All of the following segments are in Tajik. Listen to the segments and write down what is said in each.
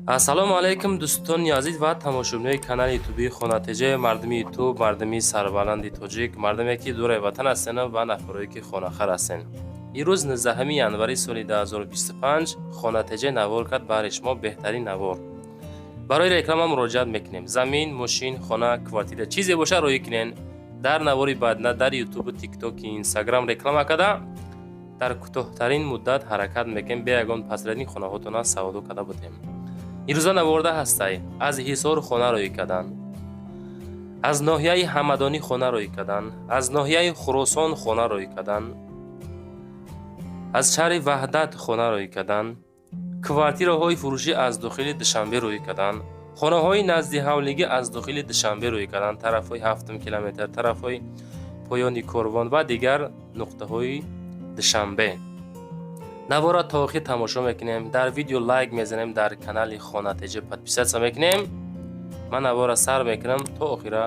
Ассалому алайкум, дӯстони азиз ва тамошобинои канали ютубии Хонатеҷа, мардуми ютуб, мардуми сарбаланди тоҷик, мардуме ки дураи ватан ҳастен ва нафарое ки хонахар ҳастен. Ирӯз 19 январи соли 2025 Хонатеҷа навор кард баҳри шумо беҳтарин навор. Барои реклама муроҷиат мекунем. Замин, мошин, хона, квартира, чизе боша роӣ кунен. Дар навори баъдна дар ютубу тиктоки, инстаграм реклама карда, дар кӯтоҳтарин муддат ҳаракат мекунем, бе ягон посредник хонаҳотона савдо карда будем. Ирӯза наворда ҳастай: аз Ҳисор хона роӣ кардан, аз ноҳияи Ҳамадонӣ хона роӣ кардан, аз ноҳияи Хуросон хона роӣ кардан, аз шаҳри Ваҳдат хона роӣ кардан, квартираҳои фурӯшӣ аз дохили Душанбе роӣ кардан, хонаҳои назди ҳавлигӣ аз дохили Душанбе роӣ кардан, тарафҳои ҳафтум километр, тарафҳои поёни корвон ва дигар нуқтаҳои Душанбе. Навора то охир тамошо мекунем, дар видео лайк мезанем, дар канали Хонатеҷа подписаться мекунем. Ман навора сар мекунам, то охира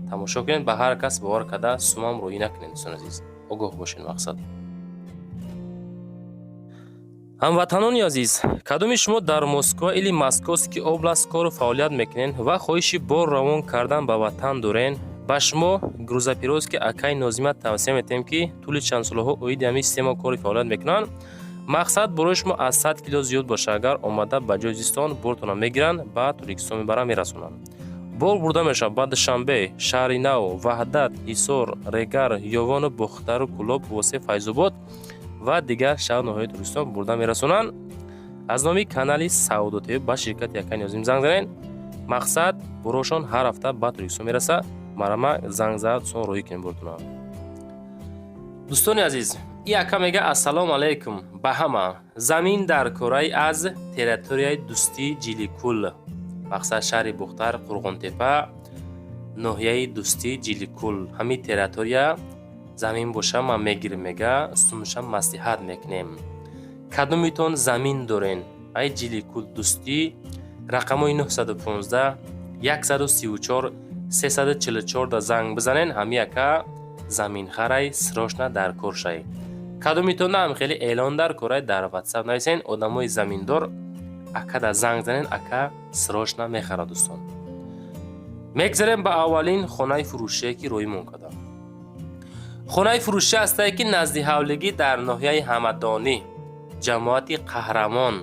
тамошо кунем. Ба ҳар кас бовар карда сумам роӣ накунем, дӯстони азиз, огоҳ бошед. Мақсад, ҳамватанони азиз, кадоми шумо дар Москва или Московский область кору фаъолият мекунед ва хоҳиши бор равон кардан ба ватан дорен, ба шумо грузоперевозки акай Нозима тавсия метиҳем, ки тӯли чанд солҳо оиди ҳамин система кори фаъолият мекунанд. Мақсад, борои шумо аз 100 кило зиёд боша, агар омада ба ҷои зистон бортона мегиранд, ба Тоҷикистон мебаранд, мерасонанд. Бор бурда мешавад ба Душанбе, Шаҳри Нав, Ваҳдат, Ҳисор, Регар, Ёвону Бохтару, Кӯлоб, Восе, Файзобод ва дигар шаҳру ноҳияи Тоҷикистон бурда мерасонанд. Аз номи канали Савдотв ба ширкати акай Нозим занг занед. Мақсад, борошон ҳар ҳафта ба Тоҷикистон мераса. Марама занг зад, сон роҳӣ кунем бортона. Дӯстони азиз, и ака мега: «Ассалому алайкум ба ҳама, замин дар кораи аз территорияи Дӯстӣ, Ҷиликул». Мақсад, шаҳри Бухтар, Қурғонтепа, ноҳияи Дӯстӣ, Ҷиликул, ҳамин территория замин боша, ман мегирем, мега, сумша маслиҳат мекунем. Кадомитон замин дорен ай Ҷиликул, Дӯстӣ, рақамҳои 915 134 344 да занг бизанен. Ҳами ака заминхарай, срочно дар кор шай. Кадомитон ҳам хеле эълон дар корай, дар ватсап нависен. Одамои заминдор акада занг занен, ака срочно мехарад. Дӯстон, мегзарем ба аввалин хонаи фурӯшие, ки роимон кардам. Хонаи фурӯшӣ ҳастае, ки назди ҳавлигӣ дар ноҳияи Ҳамадонӣ, ҷамоати Қаҳрамон,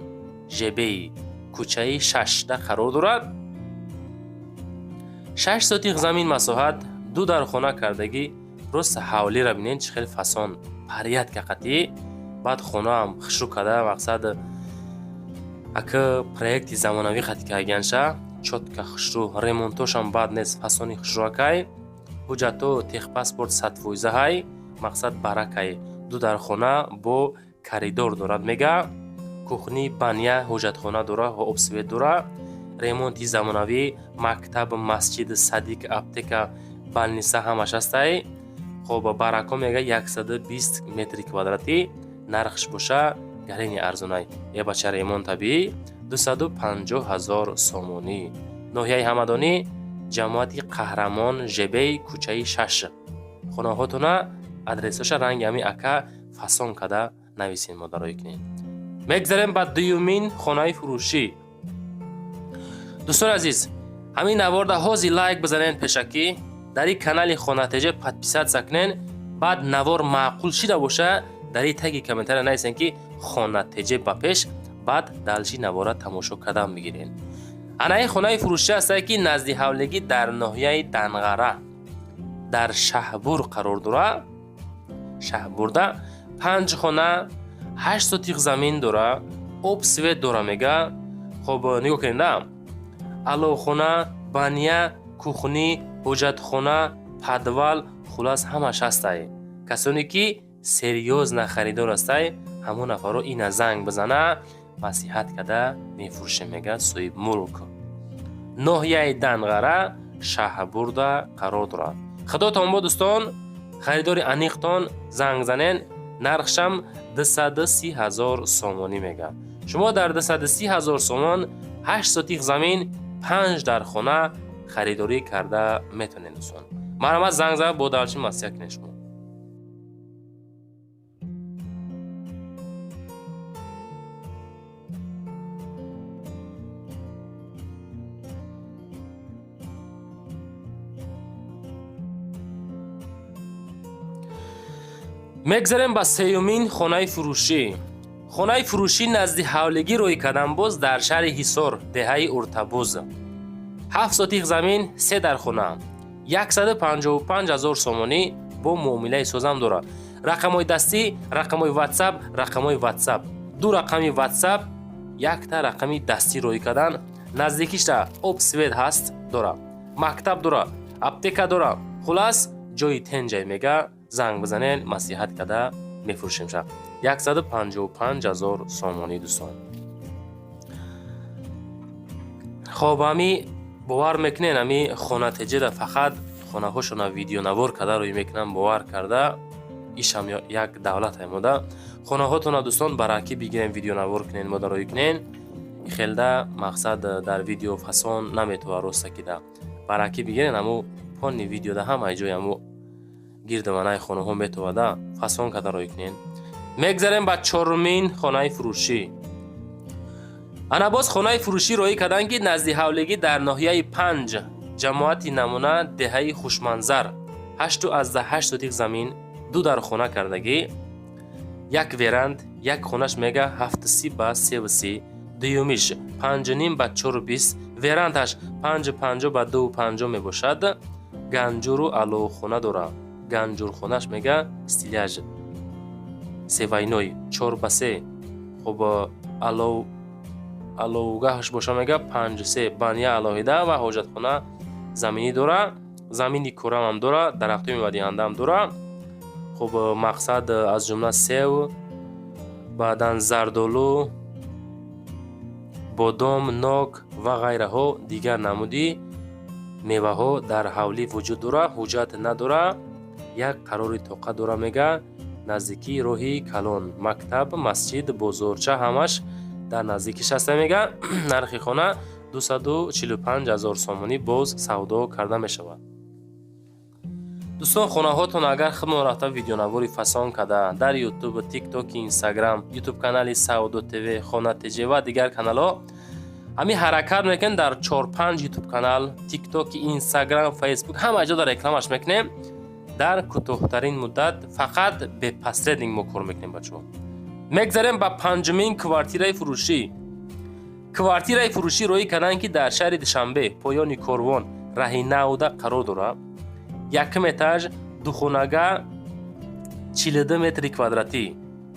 Жебеи, кӯчаи шашда қарор дорад. 6 сотих замин масоҳат, ду дар хона кардагӣ. Рост ҳавлиро бинед, чӣ хеле фасон, порядка қатъӣ. Баъд хонаам хушрӯ карда. Мақсад, ака проекти замонавӣ қатъӣ кардаганша, чётко, хушрӯ, ремонтошам бад нест, фасони хушрӯакай. Ҳуҷҷатҳо, техпаспорт 100%-ҳай. Мақсад, баракай. Ду дар хона бо коридор дорад, мега, кухни, баня, ҳоҷатхона дора, об, свет дора, ремонти замонавӣ, мактаб, масҷид, садик, аптека, больница ҳамаш ҳастай. Хоб, барако мега, 120 метри квадратӣ, нархш боша гарени арзонай, е бача, ремонт табиӣ, 250 000 сомонӣ. Ноҳияи Ҳамадонӣ, ҷамоати Қаҳрамон, Жебей, кӯчаи шаш. Хонаҳотона адресоша ранги ҳами ака фасон карда нависен, модароӣ кунед. Мегзарем ба дуюмин хонаи фурӯшӣ. Дӯстони азиз, ҳамин наворда ҳозир лайк бизанен, пешакӣ дар ин канали Хонатеҷа подписаться кунен. Баъд навор маъқул шида боша, дар ин таги комментария нависен, ки «Хонатеҷа ба пеш». Баъд дальше навора тамошо кардан мегирен. Ана ин хонаи фурӯшӣ ҳастае, ки назди ҳавлигӣ дар ноҳияи Данғара, дар Шаҳбур қарор дора. Шаҳбурда панҷ хона, 8 сотих замин дора, об, свет дора, мега. Хоб, нигоҳ кунед, на аловхона, баня, кухни, ҳоҷатхона, подвал, хулас, ҳамаш ҳастай. Касоне ки серьёзно харидор ҳастай, ҳамон нафарро ина занг бизана, маслиҳат карда мефурӯшем, мега соҳибмулк. Ноҳияи Данғара, Шаҳбурда қарор дорад. Худотон бо, дӯстон, харидори аниқтон занг занен. Нархшам 230 000 сомонӣ, мега. Шумо дар 230 000 сомон 8 сотих замин, панҷ дар хона харидорӣ карда метавонед. Дӯстон, марҳамат, занг зада бо дальше маслиҳат кунед шумо. Мегзарем ба сеюмин хонаи фурӯшӣ. Хонаи фурӯшӣ назди ҳавлигӣ рӯй кардан боз дар шаҳри Ҳисор, деҳаи Уртабуз. 7 сотих замин, 3 дархона, 155 000 сомонӣ бо муомилаи созам дорад. Рақамҳои дастӣ, рақамҳои WhatsApp, рақамҳои WhatsApp. 2 рақами WhatsApp, якта рақами дастӣ рӯй кардан. Наздикишта об свет ҳаст дора, мактаб дора, аптека дора. Хулас ҷои тенҷай мега, занг бизанен, маслиҳат карда мефурӯшемша. 155 000 сомонӣ дӯстон. Хоб, ҳами бовар мекунен, ҳами хона теҷеда фақат хонаҳошона видеонавор карда рӯй мекунам, бовар карда ишам як давлат аймода. Хонаҳотона дӯстон баракӣ бигирен, видеонавор кунен, мода рӯй кунен. Хелда мақсад дар видео фасон наметова роста кида. Баракӣ бигирен, аму фони видеода ҳамаи ҷой аму гирдаванаи хонаҳо метовада фасон карда рӯй кунен. Мегзарем ба чорумин хонаи фурӯшӣ. Ана боз хонаи фурӯшӣ роӣ карданд, ки назди ҳавлигӣ дар ноҳияи 5, ҷамоати Намуна, деҳаи Хушманзар, 8,8 сотих замин, 2 дархона кардагӣ, як веранд, як хонаш мега 7,30 ба 3,30, дуюмиш 5,5 ба 4,20, верандаш 5,50 ба 2,50 мебошад. Ганҷуру аловхона дора. Ганҷурхонаш мега стиляж севайной 4 ба 3. Хоб, аловгаҳаш боша мега 5,3, баня алоҳида ва ҳоҷатхона заминӣ дора, замини кӯрамам дора, дарахтои мевадиҳандаам дора. Хоб, мақсад аз ҷумла сев, баъдан зардолу, бодом, нок ва ғайраҳо, дигар намуди меваҳо дар ҳавлӣ вуҷуд дора. Ҳуҷҷат надора, як қарори тоқа дора мега. Наздикии роҳи калон, мактаб, масҷид, бозорча ҳамаш дар наздикиш ҳаста мега. Нархи хона 245 000 сомонӣ, боз савдо карда мешавад. Дӯстон, хонаҳотон агар худмон рафта видеонавори фасон карда дар Ютуб, Тикток, Инстаграм, Ютуб канали Савдо ТВ, Хона ТЖ ва дигар каналҳо ҳамин ҳаракат мекунем, дар 4-5 Ютуб канал, Тикток, Инстаграм, Фейсбук ҳама ҷо дар рекламаш мекунем. Дар кӯтоҳтарин муддат фақат бе посредник мо кор мекунем, бачаҳо. Мегзарем ба панҷумин квартираи фурӯшӣ. Квартираи фурӯшӣ роӣ карданд, ки дар шаҳри Душанбе, поёни корвон, раҳи навда қарор дорад. Якум этаж, духонага, 42 метри квадратӣ.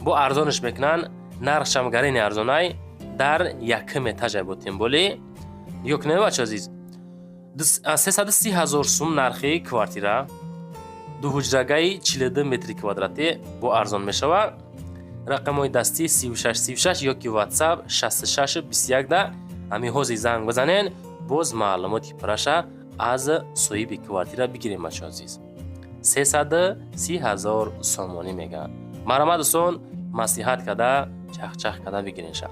Бо арзонаш мекунанд, нархшам гарени арзонай. Дар якум этажай бо темболи. Нигоҳ кунед, бача азиз, 330 000 сум нархи квартира, дуҳуҷрагаи 42 метри квадратӣ, бо арзон мешавад. Рақамҳои дастӣ 36 36 ёки WhatsApp 66 21 да ҳамин ҳозир занг бизанен, боз маълумоти пурраша аз соҳиби квартира бигирем, бача азиз. 330 000 сомонӣ мегӯянд. Марҳамат, дӯстон, маслиҳат карда, чахчах карда бигиренша.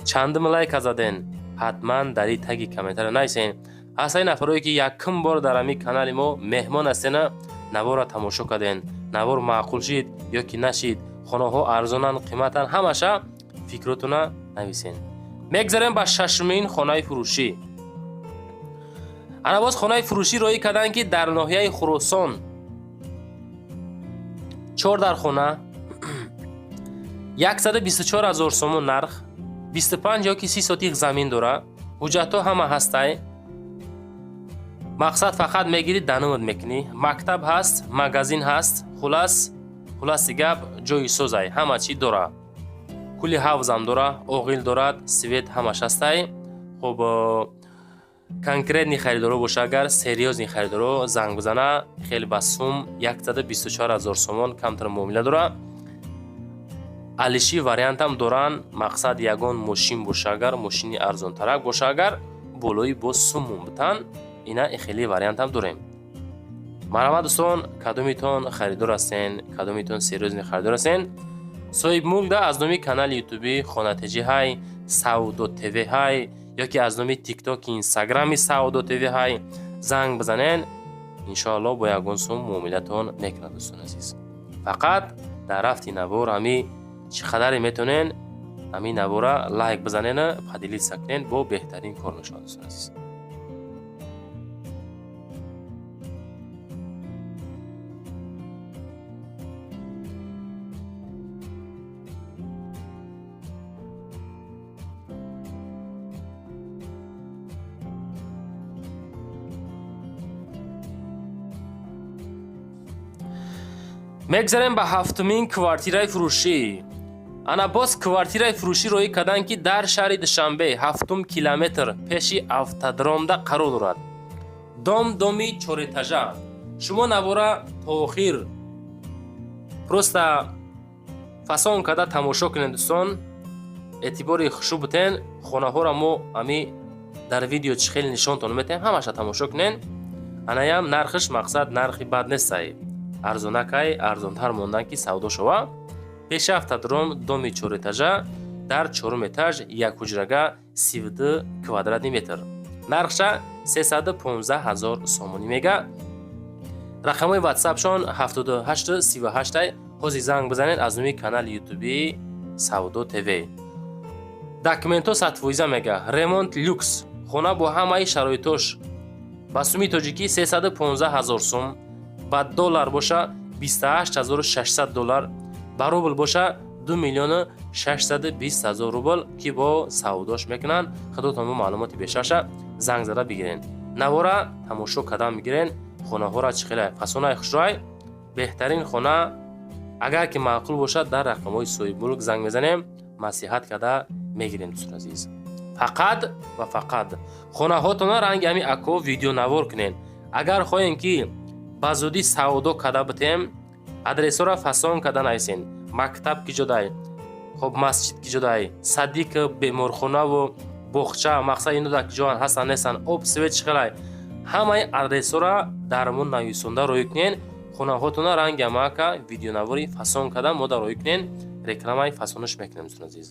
Чандум лайка заден, ҳатман дар и таги комментария нависен. Ҳастаи нафарое, ки якум бор дар ҳамин канали мо меҳмон ҳастена, наворро тамошо карден, навор маъқул шид ё ки нашид, хонаҳо арзонанд, қиматанд, ҳамаша фикротона нависен. Мегзарем ба шашумин хонаи фурӯшӣ. Ана боз хонаи фурӯшӣ роӣ карданд, ки дар ноҳияи Хуросон, чор дархона, 124 000 сомон нарх, 25 ёки 30 сотих замин дора, ҳуҷҷатҳо ҳама ҳастай. Мақсад фақат мегирӣ, данумат мекунӣ. Мактаб ҳаст, магазин ҳаст, хулас, хуласи гап, ҷои созай, ҳама чӣ дора. Кули ҳавзам дора, оғил дорад, свет ҳамаш ҳастай. Хоб, конкретный харидоро боша, агар серьёзный харидоро занг бизана, хеле ба сум 124 000 сомон камтар муомила дора. Алиши вариантам доранд. Мақсад ягон мошин боша, агар мошини арзонтарак боша, агар болои боз суммун битан, ина хеле вариантам дорем. Марҳамат, дӯстон, кадомитон харидор ҳастен, кадомитон серьёзный харидор ҳастен, соҳибмулк да аз номи канали ютуби Хонатеҷӣ ҳай, Савдо ТВ ҳай ёки аз номи Тиктоки, Инстаграми Савдо ТВ ҳай, занг бизанен, иншоалло бо ягон сум муомилатон мекунад. Дӯстони азиз, фақат дар рафти навор ҳами чӣ қадаре метонен, ҳамин навора лайк бизанена, поделиться кунен, бо беҳтарин кор мешавад, дӯстони азиз. Мегзарем ба ҳафтумин квартираи фурӯшӣ. Ана боз квартираи фурӯшӣ роӣ карданд, ки дар шаҳри Душанбе, ҳафтум километр, пеши автодромда қарор дорад. Дом доми чорэтажа. Шумо навора то охир просто фасон карда тамошо кунед, дӯстон. Эътибори хушу бутен. Хонаҳоро мо ами дар видео чӣ хеле нишонтон метаҳем, ҳамаша тамошо кунен. Анаям нархиш, мақсад, нархи бад нестай, арзонакай, арзонтар мондан, ки савдо шава. Пеши автодром, доми чорэтажа, дар чорум этаж, як ҳуҷрага, 32 квадратный метр. Нархша 315 ҳазор сомонӣ мега. Рақамҳои ватсапшон 78 38. Ҳозир занг бизанед аз номи канали ютуби Савдо ТВ. Документҳо 100% мега. Ремонт люкс, хона бо ҳамаи шароитош. Ба суми тоҷикӣ 315 ҳазор сум, ба доллар боша 28 600 доллар, ба рубл боша 2 миллиону 620 ҳазор рубл, ки бо савдош мекунанд. Худотон бо маълумоти бештарша занг зада бигирен. Навора тамошо кардан бигирен. Хонаҳоро чӣ хеле фасонаи хушрӯай, беҳтарин хона. Агар ки маъқул бошад, дар рақамҳои соҳибмулк занг мезанем, маслиҳат карда мегирем. Дӯстони азиз, фақат ва фақат хонаҳотона ранги ҳами ако видеонавор кунен. Агар хоҳем, ки ба зудӣ савдо карда битем, адресҳоро фасон карда нависен: мактаб ки ҷодай, хоб, масҷид ки ҷодай, садик, беморхонаву боғча, мақсад, ино дар киҷоан ҳастан, нестан, об, свет чӣ хелай, ҳамаи адресҳоро дар мо нависонда роӣ кунен. Хонаҳотона ранги амака видеонавори фасон карда мо дар роӣ кунен, рекламаи фасонаш мекунем, дӯстони азиз.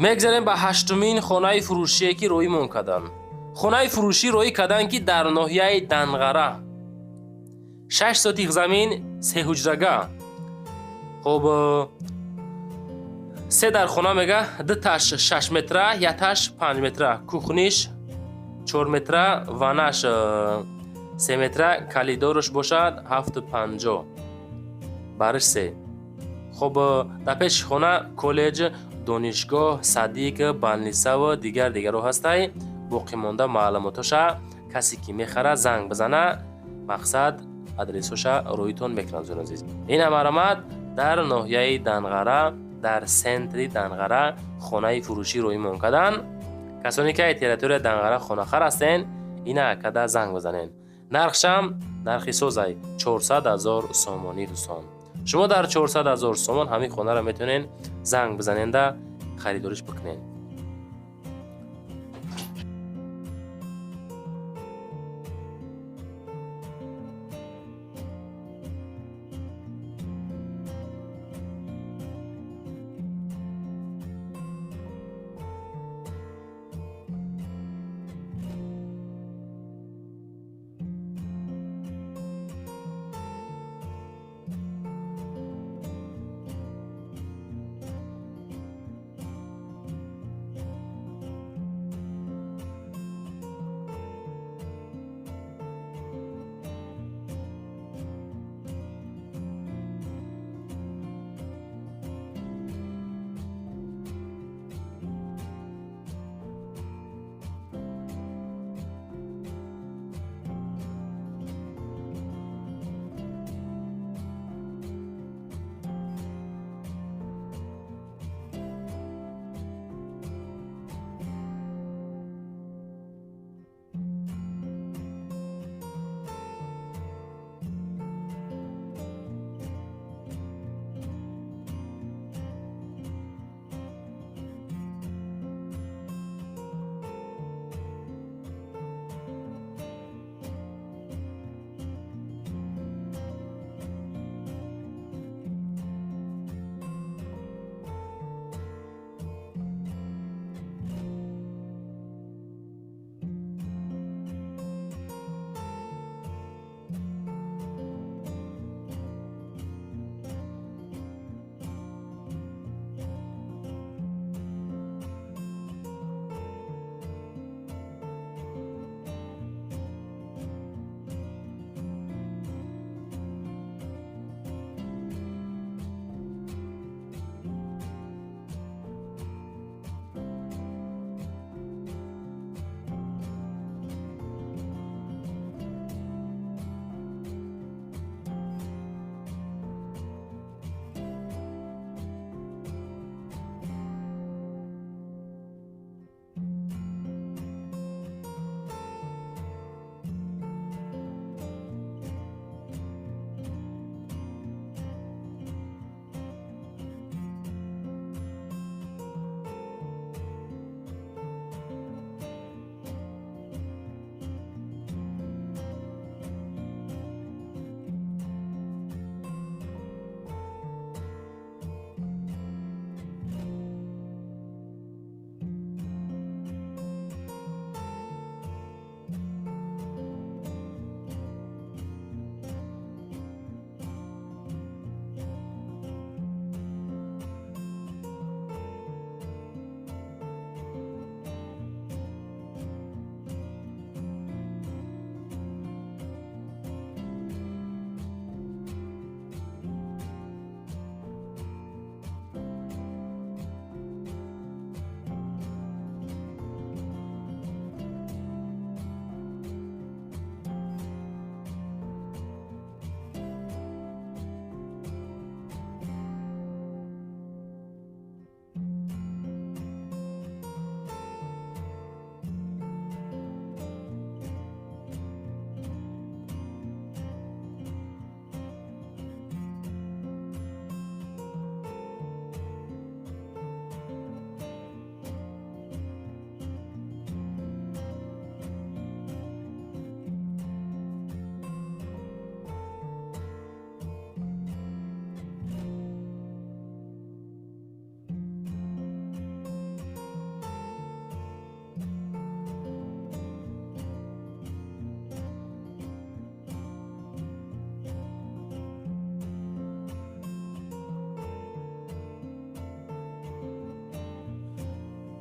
Мегзарем ба ҳаштумин хонаи фурӯшие, ки роимон карданд. Хонаи фурӯшӣ роӣ карданд, ки дар ноҳияи Данғара, 6 сотих замин, сеҳуҷрага. Хоб, се дар хона мега, дуташ 6 метра, якташ 5 метра, кухниш 4 метра, ванаш 3 метра, калидорш бошад 7,50 бариш се. Хоб, дар пеши хона коллеҷ, донишгоҳ, садик, больницаву дигар дигарро ҳастай. Боқимонда маълумотоша касе ки мехара, занг бизана, мақсад, адресоша роитон мекунанд. Зур азиз, ин марамат дар ноҳияи Данғара, дар центри Данғара хонаи фурӯшӣ роимон карданд. Касоне ки территорияи Данғара хонахар ҳастен, ина када занг бизанен. Нархшам нархи созай, 400 ҳазор сомонӣ. Дӯстон, шумо дар 400 ҳазор сомон ҳамин хонаро метавонен занг бизаненда харидориш бикунед.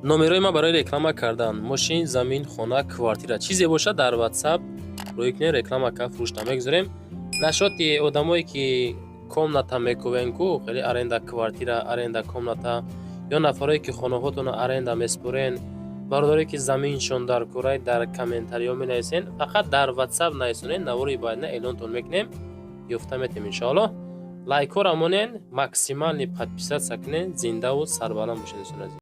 Номерои ман барои реклама кардан: мошин, замин, хона, квартира, чизе бошад, дар WhatsApp рӯй кунед, реклама кард, фурӯшта мегузорем. Нашоти одамое ки комната мекувен ку, хеле аренда квартира, аренда комната, ё нафарое ки хонаҳотонро аренда меспорен, бародарое ки заминшон дар курай, дар комментариҳо менависен. Фақат дар WhatsApp нависонед, навори баъдина эълонтон мекунем, ёфта метем, иншоаллоҳ. Лайкҳоро монен, максимальный подписаться кунед. Зиндаву сарбаланд бошед, дӯстони азиз.